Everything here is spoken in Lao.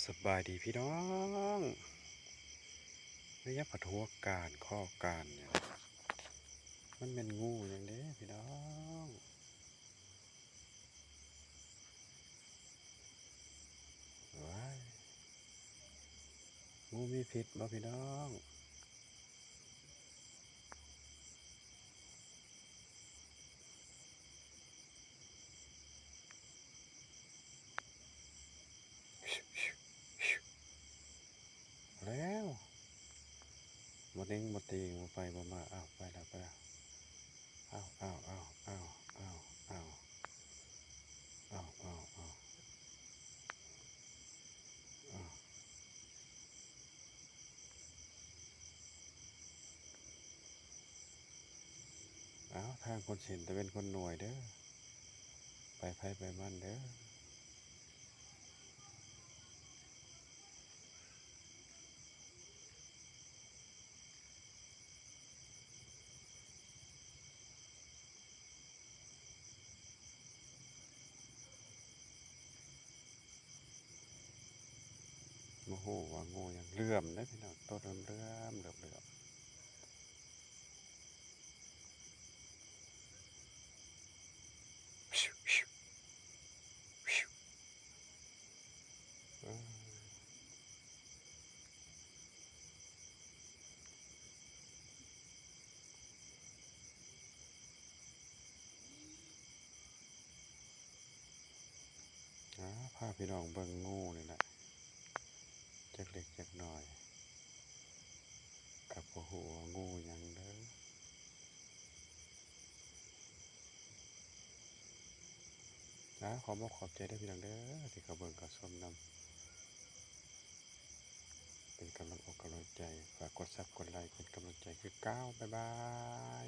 ສະບາຍດີພີ່ນ້ອງ ໄລຍະພັດຫົວການ ຄໍການນີ້ ມັນແມ່ນງູຫຍັງເດ້ພີ່ນ້ອງ ວ້າຍ ງູມີພິດບໍ່ພີ່ນ້ອງ? ແລ້ວ ບໍ່ເໜັງບໍ່ຕີງ ບໍ່ໄປບໍ່ມາ ອ້າວ ໄປແລ້ວ ໄປແລ້ວ ອ້າວ ອ້າວ ອ້າວ ອ້າວ ອ້າວ ອ້າວ ອ້າວ ອ້າວ ອ້າວ. ອ້າວ ທາງຄົນຊິເຫັນແຕ່ເວັນຄົນໜ່ວຍເດີ້ ໄປໃຜໄປມັນເດີ້. ບໍ່ຮູ້ວ່າງູຫຍັງ ເຫຼື້ອມເດ້ພີ່ນ້ອງ ໂຕເຫຼື້ອມໆ ເຫຼື້ອມໆ. ອາ ພາພີ່ນ້ອງເບິ່ງງູນີ້ແຫຼະ ຈັກເລັກຈັກນ້ອຍ ກໍບໍ່ຮູ້ວ່າງູຫຍັງເດີ້. ອາ ຂໍບອກຂອບໃຈເດີ້ພີ່ນ້ອງເດີ້ ທີ່ເຂົ້າເບິ່ງເຂົ້າຊົມນຳ ເປັນກຳລັງອົກກຳລັງໃຈ ຝາກກົດຊັບກົດໄລ ເປັນກຳລັງໃຈຄືເກົ່າ. ບາຍບາຍ.